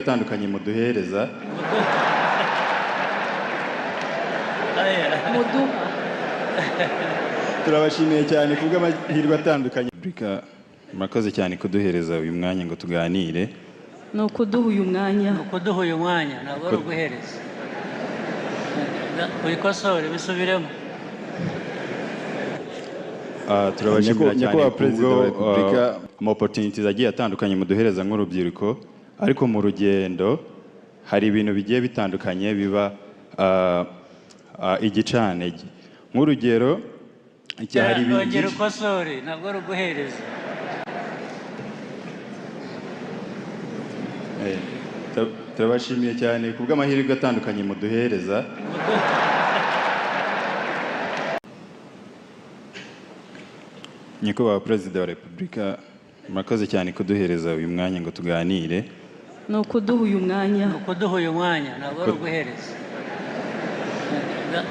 Atandukanye muduhereza. Muduha. Turabashimiye cyane kubw'amahirwe atandukanye. Murakoze cyane kuduhereza uyu mwanya ngo tuganire. Ni ukuduha uyu mwanya. Ni ukuduha uyu mwanya, ntabwo ari uguhereza. Wikosore, bisubiremo. Turabashimira cyane Perezida wa Repubulika, ama opportunities agiye atandukanye muduhereza nk'urubyiruko, ariko mu rugendo hari ibintu bigiye bitandukanye biba igicantege. Nk'urugero hari ibintu Ongera ukosore, ntabwo ari uguhereza. Turabashimiye cyane kubw'amahirwe atandukanye muduhereza. Nyakubahwa Perezida wa Repubulika, murakoze cyane kuduhereza uyu mwanya ngo tuganire. Ni ukuduha uyu mwanya. Ni ukuduha uyu mwanya, ntabwo ari uguhereza.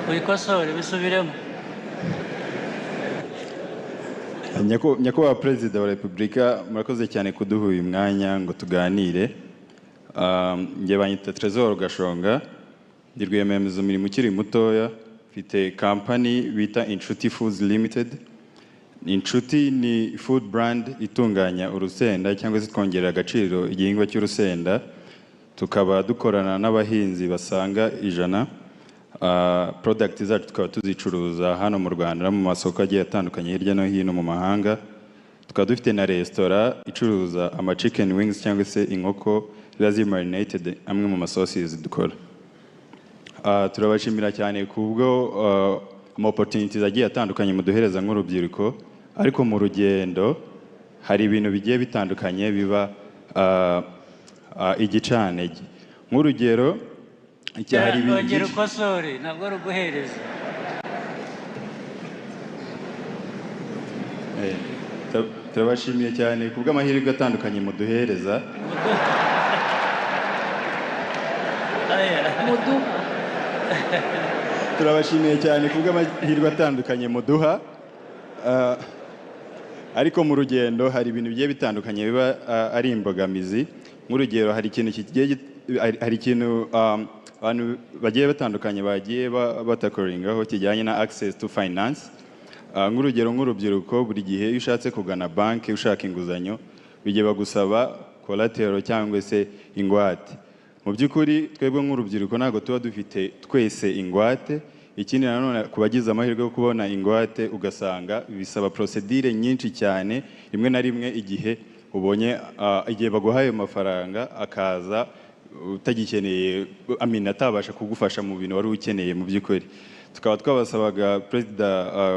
Wikosore, bisubiremo. Nyakubahwa Perezida wa Repubulika, murakoze cyane kuduha uyu mwanya ngo tuganire. Njye banyita Tresor Gashonga, ndi rwiyemezamirimo ukiri mutoya, mfite kampani bita Inshuti Foods Limited. Inshuti ni food brand itunganya urusenda cyangwa se twongerera agaciro igihingwa cy'urusenda, tukaba dukorana n'abahinzi basaga 100. Product zacu tukaba tuzicuruza hano mu Rwanda no mu masoko agiye atandukanye hirya no hino mu mahanga. Tukaba dufite na resitora icuruza ama chicken wings cyangwa se inkoko ziba ziri marinated, amwe mu masauces dukora. Turabashimira cyane kubwo ama opportunities agiye atandukanye muduhereza nk'urubyiruko, ariko mu rugendo hari ibintu bigiye bitandukanye biba igicantege. Nk'urugero hari ibintu Ongera ukosore, ntabwo ari uguhereza. Turabashimiye cyane kubw'amahirwe atandukanye muduhereza. Muduha. Turabashimiye cyane kubw'amahirwe atandukanye muduha. Ariko mu rugendo hari ibintu bigiye bitandukanye biba ari imbogamizi. Nk'urugero hari ikintu kigiye hari ikintu abantu bagiye batandukanye bagiye batakoringaho kijyanye na access to finance. Nk'urugero nk'urubyiruko, buri gihe iyo ushatse kugana banki ushaka inguzanyo, bijya bagusaba collateral cyangwa se ingwate. Mu by'ukuri twebwe nk'urubyiruko ntabwo tuba dufite twese ingwate. Ikindi nanone, ku bagize amahirwe yo kubona ingwate, ugasanga bisaba procedure nyinshi cyane. Rimwe na rimwe igihe ubonye igihe baguhaye ayo mafaranga, akaza utagikeneye, amina atabasha kugufasha mu bintu wari ukeneye. Mu by'ukuri tukaba twabasabaga, Perezida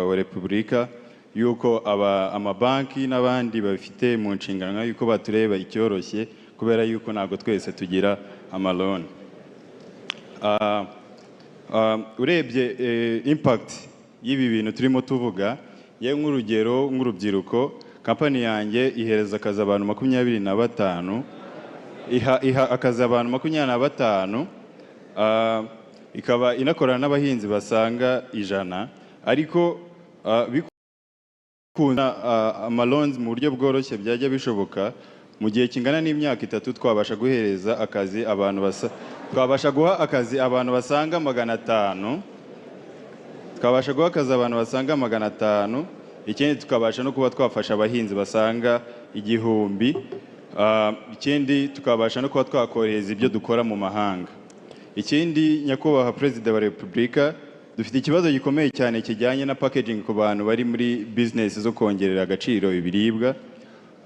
wa Repubulika, yuko aba amabanki n'abandi babifite mu nshingano yuko batureba icyoroshye, kubera yuko ntabwo twese tugira amaloni. Urebye impact y'ibi bintu turimo tuvuga, yewe nk'urugero nk'urubyiruko, kampani yanjye ihereza akazi abantu 25, iha akazi abantu 25, ikaba inakorana n'abahinzi basaga 100, ariko bikunda amaloans mu buryo bworoshye byajya bishoboka, mu gihe kingana n'imyaka 3 twabasha guhereza akazi abantu basa twabasha guha akazi abantu basaga 500, twabasha guha akazi abantu basaga 500. Ikindi, tukabasha no kuba twafasha abahinzi basaga 1000. Ikindi, tukabasha no kuba twakohereza ibyo dukora mu mahanga. Ikindi, Nyakubahwa Perezida wa Repubulika, dufite ikibazo gikomeye cyane kijyanye na packaging ku bantu bari muri business zo kongerera agaciro ibiribwa,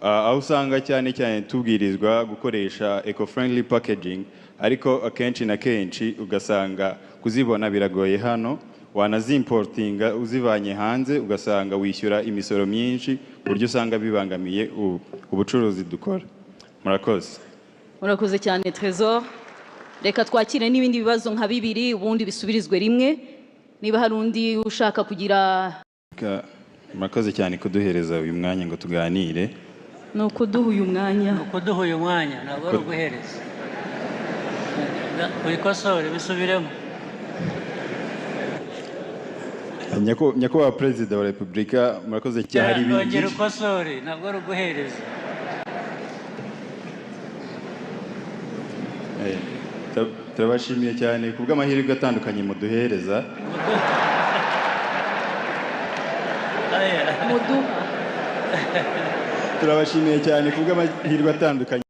aho usanga cyane cyane tubwirizwa gukoresha eco friendly packaging, ariko akenshi na kenshi ugasanga kuzibona biragoye hano, wanazimportinga uzivanye hanze ugasanga wishyura imisoro myinshi, ku buryo usanga bibangamiye ubucuruzi dukora. Murakoze. Murakoze cyane, Trésor. Reka twakire n'ibindi bibazo nka bibiri, ubundi bisubirizwe rimwe, niba hari undi ushaka kugira. Murakoze cyane kuduhereza uyu mwanya ngo tuganire. Ni ukuduha uyu mwanya. Ni ukuduha uyu mwanya, ntabwo ari uguhereza. Wikosore, bisubiremo. Nyakubahwa Perezida wa Repubulika, murakoze cyane. Hari ibintu Ongera byinshi. ukosore, ntabwo ari uguhereza. Turabashimiye cyane ku bw'amahirwe atandukanye muduhereza. Aya. Muduha. Turabashimiye cyane ku bw'amahirwe atandukanye.